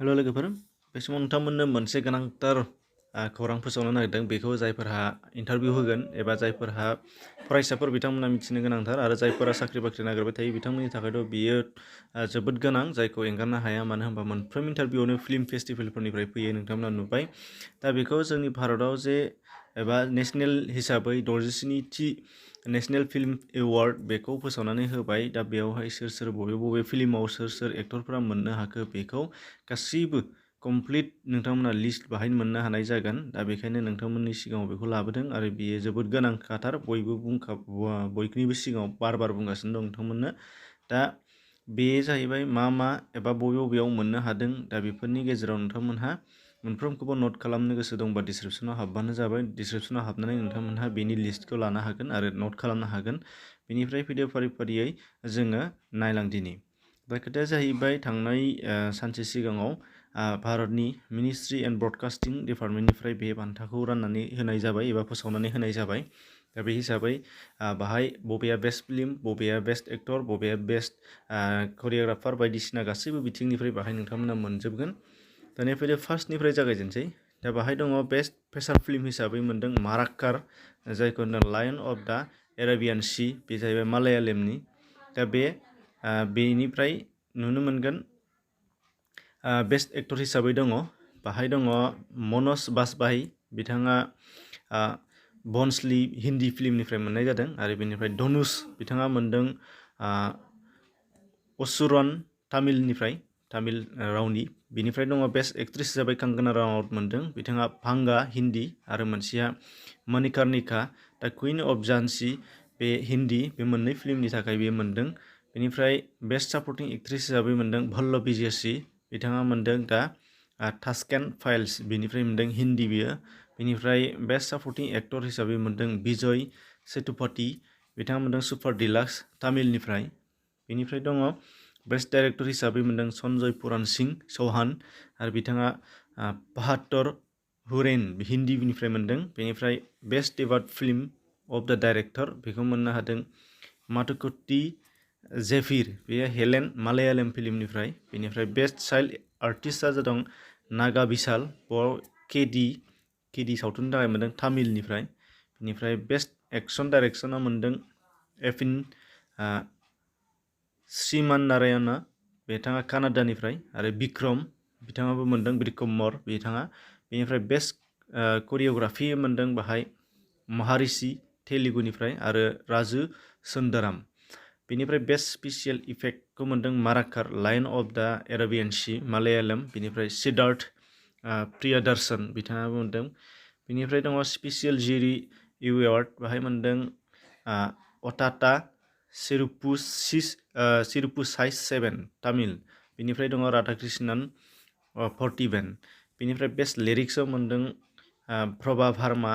हेल' लोगोफोर बे समाव नोंथांमोननो मोनसे गोनांथार खौरां फोसावनो नागिरदों बेखौ जायफोरहा इन्टारभिउ होगोन एबा जायफोरहा फरायसाफोर बिथांमोना मिथिनो गोनांथार आरो जायफोरा साख्रि बाख्रि नागिरबाय थायो बिथांमोननि थाखायथ' बियो जोबोद गोनां जायखौ एंगारनो हाया मानो होनबा मोनफ्रोम इन्टारभिउआवनो फिल्म फेस्टिभेलफोरनिफ्राय फैयो नोंथांमोना नुबाय दा बेखौ जोंनि भारताव जे एबा नेसनेल हिसाबै 67थि नेसनेल फिल्म एवार्ड बेखौ फोसावनानै होबाय दा बेयावहाय सोर सोर बबे फिल्माव सोर एक्टरफोरा मोननो हाखो बेखौ गासैबो कमप्लिट नोंथांमोना लिस्ट बाहायनो मोननो हानाय जागोन दा बेखायनो नोंथांमोननि सिगाङाव बेखौ लाबोदों आरो बियो जोबोद गोनांखाथार बयनिबो सिगाङाव बार बुंगासिनो दं नोंथांमोननो दा बे जाहैबाय मा एबा बबेयाव मोननो हादों दा बेफोरनि गेजेराव नोंथांमोनहा मोनफ्रोमखौबो नट खालामनो गोसो दंबा डिसक्रिपसनाव हाबबानो जाबाय डिसक्रिपसनाव हाबनानै नोंथांमोनहा बेनि लिस्टखौ लानो हागोन आरो नट खालामनो हागोन बेनिफ्राय फैदो फारि जोङो नायलांदिनि दा खोथाया जाहैबाय थांनाय सानसे सिगाङाव भारतनि मिनिस्ट्रि एन्ड ब्रडकास्टिं डिपार्टमेन्टनिफ्राय बे बान्थाखौ राननानै होनाय जाबाय एबा फोसावनानै होनाय जाबाय दा बे हिसाबै बाहाय बबेया बेस्ट फिल्म बबेया बेस्ट एक्टर बबेया बेस्ट करिय'ग्राफार बायदिसिना गासैबो बिथिंनिफ्राय बाहाय नोंथांमोना मोनजोबगोन दानिया फैदो फार्स्टनिफ्राय जागायजेनसै दा बाहाय दङ बेस्ट फेसार फिल्म हिसाबै मोनदों माराक्कार जायखौ होनदों लायन अफ दा एराबियान सि बे जाहैबाय मालायालमनि दा बेनिफ्राय नुनो मोनगोन बेस्ट एक्टर हिसाबै दङ बाहाय दङ मनज बाजपायी बिथाङा बनस्लि हिन्दी फिल्मनिफ्राय मोननाय जादों आरो बेनिफ्राय धनुष बिथाङा मोनदों असुरन तामिल रावनि बिनिफ्राय दङ बेस्ट एक्ट्रेस हिसाबै कंगना रानावत मोनदों बिथाङा भांगा हिन्दी आरो मोनसेया मणिकर्णिका दा कुइन अफ झांसी बे हिन्दी बे मोननै फिल्मनि थाखाय बे मोनदों बेनिफ्राय बेस्ट सापर्टिं एक्ट्रेस हिसाबै मोनदों भल्लभी जोशी बिथाङा मोनदों दा टास्केन फाइल्स बिनिफ्राय मोनदों हिन्दी बियो बेनिफ्राय बेस्ट सापर्टिं एक्टर हिसाबै मोनदों विजय सेतुपति बिथाङा मोनदों सुपार डिलाक्स तामिलनिफ्राय बेनिफ्राय दङ बेस्ट डाइरेक्टर हिसाबै मोनदों सन्जय पुरान सिंह चौहान आरो बिथाङा 72 हुरेन हिन्दीनिफ्राय मोनदों बेनिफ्राय बेस्ट डेब्यू फिल्म अफ द डाइरेक्टर बेखौ मोननो हादों माथुकुट्टी जेफिर बेयो हेलेन मालायालम फिल्मनिफ्राय बेनिफ्राय बेस्ट चाइल्ड आर्टिस्टआ जादों नागा बिसाल केडी सावथुननि थाखाय मोनदों तामिलनिफ्राय बेनिफ्राय बेस्ट एक्सन डाइरेक्सना मोनदों एफिन श्रीमान नारायणआ बिथाङा कानाडानिफ्राय आरो बिक्रम बिथाङाबो मोनदों बिक्रमर बिथाङा बेनिफ्राय बेस्ट करिय'ग्राफि मोनदों बाहाय महारिषि तेलुगुनिफ्राय आरो राजु सुन्दराम बेनिफ्राय बेस्ट स्पेसियेल इफेक्टखौ मोनदों माराक्कार लायन अफ दा एराबियान सि मालायालम बेनिफ्राय सिद्धार्थ प्रियदर्शन बिथाङाबो मोनदों बेनिफ्राय दङ स्पेसियेल जुरि एवार्ड बाहाय मोनदों अटाटा सिरुपु साइज 7 तामिल बेनिफ्राय दङ राधाकृष्णन फर्टिवेन बेनिफ्राय बेस्ट लिरिक्सआव मोनदों प्रभा भार्मा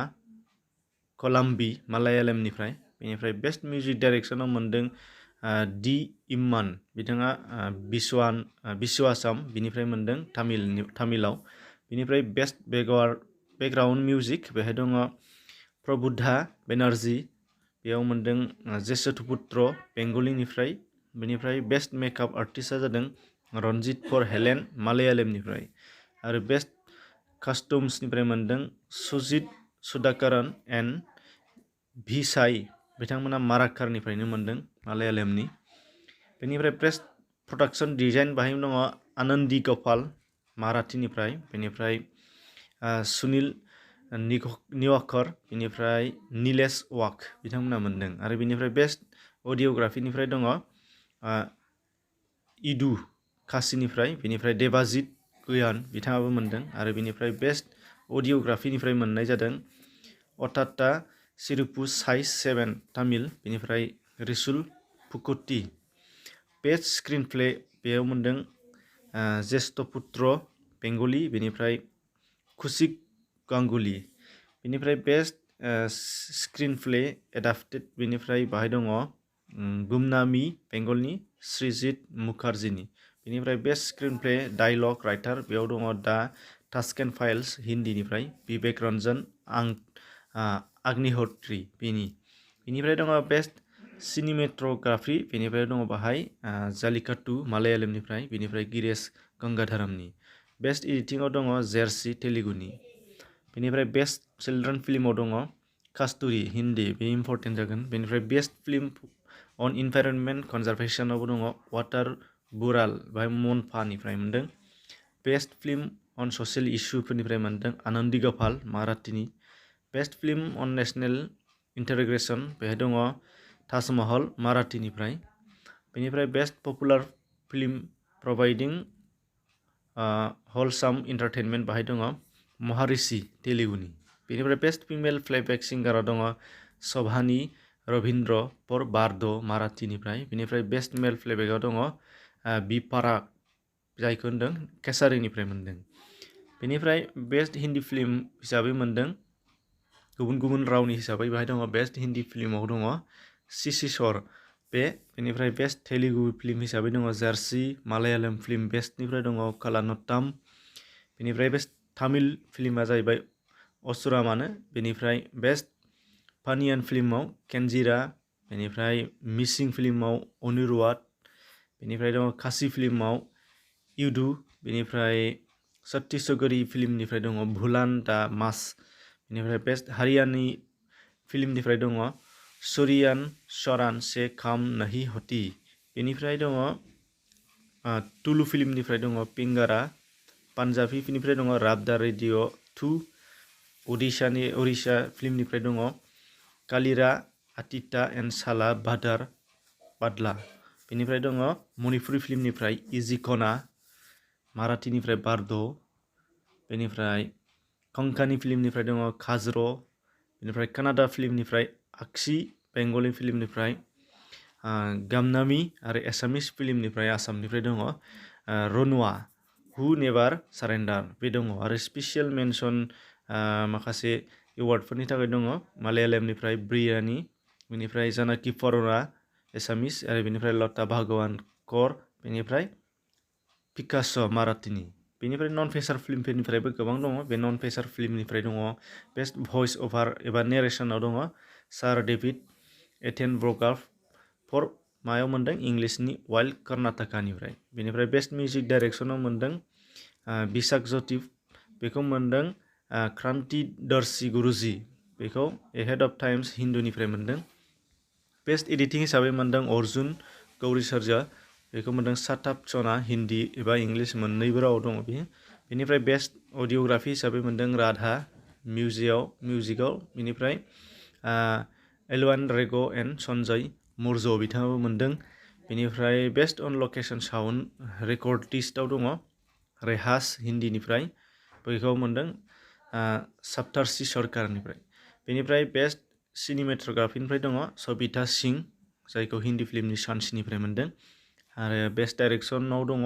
कलाम्बी मालायालमनिफ्राय बेनिफ्राय बेस्ट मिउजिक डाइरेक्सनाव मोनदों डि इम्मान बिथाङा बिश्वासाम बिनिफ्राय मोनदों तामिलाव बेनिफ्राय बेस्ट बेकग्राउन्ड मिउजिक बेहाय दङ प्रबुद्धा बेनार्जी बेयाव मोनदों जेसतपुत्र बेंगलिनिफ्राय बेनिफ्राय बेस्ट मेकआप आर्टिस्टआ जादों रन्जित फर हेलेन मालायालमनिफ्राय आरो बेस्ट कास्टम्सनिफ्राय मोनदों सुजित सुधाकरन एन्ड भिसाई बिथांमोना माराक्कारनिफ्रायनो मोनदों मालायालमनि बेनिफ्राय बेस्ट प्रडाक्शन डिजाइन बाहाय दङ आनन्दी गपाल माराठीनिफ्राय बेनिफ्राय सुनिल निवाकर बेनिफ्राय नीलेश वाक बिथांमोना मोनदों आरो बेनिफ्राय बेस्ट अडियोग्राफिनिफ्राय दङ इदु काशीनिफ्राय बेनिफ्राय देबाजित गुयान बिथाङाबो मोनदों आरो बेनिफ्राय बेस्ट अडियोग्राफिनिफ्राय मोननाय जादों अटाटा सिरुपु साइज 7 तामिल बेनिफ्राय रिसुल पुकुट्टी बेस्ट स्क्रिन प्ले बेयाव मोनदों जेष्टपुत्र बेंगली बेनिफ्राय कुशिक गांगुली बेनिफ्राय बेस्ट स्क्रिन प्ले एडाप्टेड बेनिफ्राय बाहाय दङ गुमनामी बेंगलनि श्रीजित मुखार्जीनि बेनिफ्राय best screenplay dialogue writer बेयाव दङ दा टास्केन फाइल्स हिन्दीनिफ्राय विवेक रंजन आग्निहोत्री बेनिफ्राय दङ बेस्ट सिनेमेट'ग्राफि बेनिफ्राय दङ बाहाय जालिकाट्टु मालायालमनिफ्राय बेनिफ्राय गिरेश गंगाधरमनि बेस्ट एडिटिंआव दङ जेर्सी तेलुगुनि। बेनिफ्राय बेस्ट चिल्ड्रेन फिल्माव दङ कास्तुरी हिन्दी, बे इम्परटेन्ट जागोन। बेनिफ्राय बेस्ट फिल्म अन इनभाइरनमेन्ट कनजारभेसनावबो दङ वाटार बुराल, बाहाय मनफानिफ्राय मोन्दों। बेस्ट फिल्म अन ससियेल इस्युफोरनिफ्राय मोन्दों आनन्दी गपाल माराठीनि। बेस्ट फिल्म अन नेसनेल इन्टाग्रेसन बेहाय दङ ताजमहल माराठीनिफ्राय। बेनिफ्राय बेस्ट पपुलार फिल्म प्रभाइडिं हलसाम इन्टारटेनमेन्ट बाहाय दङ महारिषि तेलुगुनि। बेनिफ्राय बेस्ट फिमेल प्लेबेक सिंगाराव दङ शभानी रविन्द्र फर बार्द माराठीनिफ्राय। बेनिफ्राय बेस्ट मेल प्लेबेकआव दङ बिपारा, जायखौ होनदों केसारिनिफ्राय मोन्दों। बेनिफ्राय बेस्ट हिन्दी फिल्म हिसाबै मोन्दों गुबुन गुबुन रावनि हिसाबै बाहाय दङ बेस्ट हिन्दी फिल्माव दङ सिसिसर बे। बेनिफ्राय बेस्ट तेलुगु फिल्म हिसाबै दङ जार्सी, मालायालम फिल्म बेस्टनिफ्राय दङ कालानट्टाम। बेनिफ्राय बेस्ट तामिल फिल्मा जाहैबाय असुरामानो। बेनिफ्राय बेस्ट पानियान फिल्माव केन्जिरा। बेनिफ्राय मिसिं फिल्माव अनुरुवाद। बेनिफ्राय दङ खासि फिल्माव इउदु। बेनिफ्राय छत्तीसगढ़ी फिल्मनिफ्राय दङ भुलान दा मास। बेनिफ्राय बेस्ट हारियानी फिल्मनिफ्राय दङ सुरियान सरान से काम नहीं होती। बेनिफ्राय दङ तुलु फिल्मनिफ्राय दङ पिंगारा। पान्जाबी फिल्मनिफ्राय दङ राबदा रेडिअ 2। उड़िसा फिल्मनिफ्राय दङ कालिरा आतिता एन्ड साला बादला। बेनिफ्राय दङ मणिपुरी फिल्मनिफ्राय इजिकना, माराठीनिफ्राय बार्द। बेनिफ्राय कंकानी फिल्मनिफ्राय दङ खाज्र। बेनिफ्राय कानाडा फिल्मनिफ्राय आक्सी, बेंगली फिल्मनिफ्राय गामनामी आरो एसामिस फिल्मनिफ्राय आसामनिफ्राय दङ रनुआ हु नेभार सारेन्डार बे दङ। आरो स्पेसियेल मेनसन माखासे एवार्डफोरनि थाखाय दङ मालायालमनिफ्राय ब्रियानी। बेनिफ्राय जानाकि परोरा एसामिस, आरो बेनिफ्राय लता भागवान कर। बेनिफ्राय पिकास' माराठीनि। बेनिफ्राय नन फेसार फिल्मफोरनिफ्रायबो गोबां दङ। बे नन फेसार फिल्मनिफ्राय दङ बेस्ट भइस अभार एबा नेरेसनाव दङ सार डेभिड एटेनब्रगार फर मायाव मोन्दों इंलिसनि वाइल्ड कर्नाटकानिफ्राय। बेनिफ्राय बेस्ट मिउजिक डाइरेक्सनाव मोन्दों बिशाख ज्योति, बेखौ मोन्दों क्रान्ति दर्शी गुरुजी, बेखौ एहेड अफ टाइम्स हिन्दुनिफ्राय मोन्दों। बेस्ट एडिटिं हिसाबै मोन्दों अर्जुन गौरी सर्जा, बेखौ मोन्दों साताप सना हिन्दी एबा इंलिस मोन्नैबो रावाव दङ बेयो। बेनिफ्राय बेस्ट अडिअग्राफि हिसाबै मोन्दों राधा मिउजिकआव। बेनिफ्राय एलवान रेग' एन्ड सन्जय मुरज' बिथाङाबो मोन्दों। बेनिफ्राय बेस्ट अन लकेसन साउन्ड रेकर्डिस्टआव दङ रेहास हिन्दीनिफ्राय, बेखौ मोन्दों सप्तार्षि सरकारनिफ्राय। बेनिफ्राय बेस्ट सिनेमेट'ग्राफिनिफ्राय दङ सबिता सिंह, जायखौ हिन्दी फिल्मनि सानसिनिफ्राय मोन्दों। आरो बेस्ट डाइरेक्सनाव दङ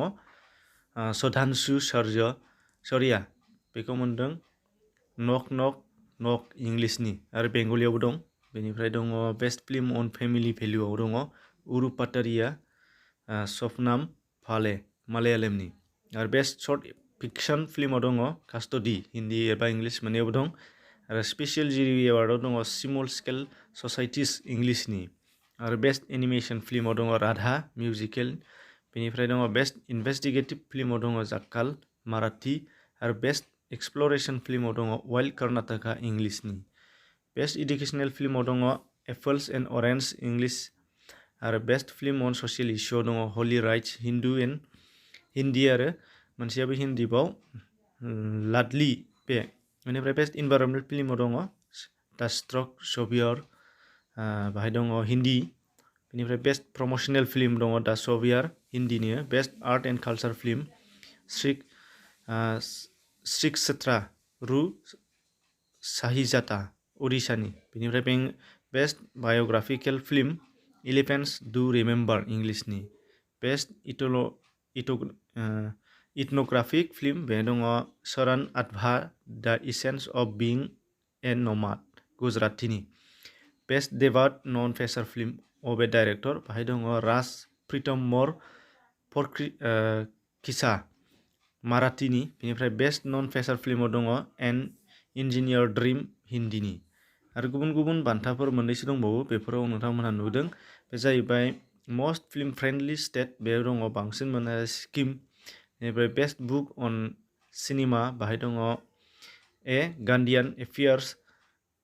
सधांशु सरिया, बेखौ मोन्दों नक नक नक इंलिसनि आरो बेंगलियावबो दं। बेनिफ्राय दङ बेस्ट फिल्म अन फेमिलि भेलुआव दङ उरु पातारिया सपनाम भाले मालायालमनि। आरो बेस्ट शर्ट फिक्सन फिल्माव दङ कास्टडी हिन्दी एबा इंलिस मोननैयावबो दं। आरो स्पेसियेल जुरि एवार्डआव दङ स्मल स्केल ससाइटिस इंलिसनि। आरो बेस्ट एनिमेसन फिल्माव दङ राधा मिउजिकेल। बेनिफ्राय दङ बेस्ट इनभेस्टिगेटिभ फिल्माव दङ जाक्काल माराठी। आरो बेस्ट एक्सप्लरेसन फिल्माव दङ वाइल्ड कर्नाटका इंलिसनि। बेस्ट इडुकेसनेल फिल्माव दङ एप्पल्स एन्ड अरेन्ज इंलिस। आरो बेस्ट फिल्म अन ससियेल इस्युआव दङ हलि राइट्स हिन्दी आरो मोनसेयाबो हिन्दीबाव लाडली बे। बेनिफ्राय बेस्ट इनभाइरनमेन्ट फिल्माव दङ दा स्ट्रक सभियर, बाहाय दङ हिन्दी। बेनिफ्राय बेस्ट प्रमसनेल फिल्म दङ दा सभियर हिन्दीनि। Best art and culture film Shreekshetra Ru Sahijata उड़िसानि। बेनिफ्राय बेस्ट बाय'ग्राफिकेल फिल्म इलिफेन्ट्स डु रिमेम्बार इंलिसनि। बेस्ट इथन'ग्राफिक फिल्म बे दङ शरण आडभा the essence of being a nomad गुजरातीनि। Best debut non feature film of a director, बाहाय दङ राज प्रीतम मर फर किसा माराठीनि। बेनिफ्राय बेस्ट नन फेसार फिल्माव दङ एन इन्जिनियर ड्रिम हिन्दीनि। आरो गुबुन गुबुन बान्थाफोर मोननैसो दंबावो, बेफोराव नोंथांमोनहा नुदों। बे जाहैबाय मस्ट फिल्म फ्रेन्डलि स्टेट, बेयाव दङ बांसिन मोननाया सिक्किम। बेनिफ्राय बेस्ट बुक अन सिनेमा बाहाय दङ ए गान्डियान एफेयार्स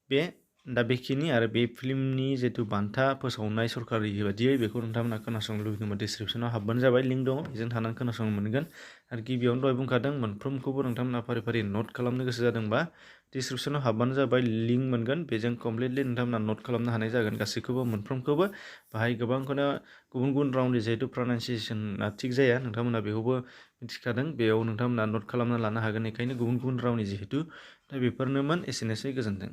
बे दा बेखिनि आरो बे फिल्मनि जितु बान्था फोसावनाय सरकारि बायदियै बेखौ नोंथांमोना खोनासंनो लुबैदोंबा डिसक्रिपसनाव हाबबानो जाबाय लिंक दङ बेजों थानानै खोनासंनो मोनगोन आरो गिबियावनो दहाय बुंखादों मोनफ्रोमखौबो नोंथांमोना फारि फारि नट खालामनो गोसो जादोंबा डिसक्रिपसनाव हाबबानो जाबाय लिंक मोनगोन बेजों कमप्लिटलि नोंथांमोना नट खालामनो हानाय जागोन गासैखौबो मोनफ्रोमखौबो बाहाय गोबांखौनो गुबुन गुबुन रावनि जिहेतु प्रनाउनसियेसना थिग जाया नोंथांमोना बेखौबो मिथिखादों बेयाव नोंथांमोना नट खालामना लानो हागोन बेखायनो गुबुन गुबुन रावनि जिहेतु दा बेफोरनोमोन एसेनोसै गोजोन्थों।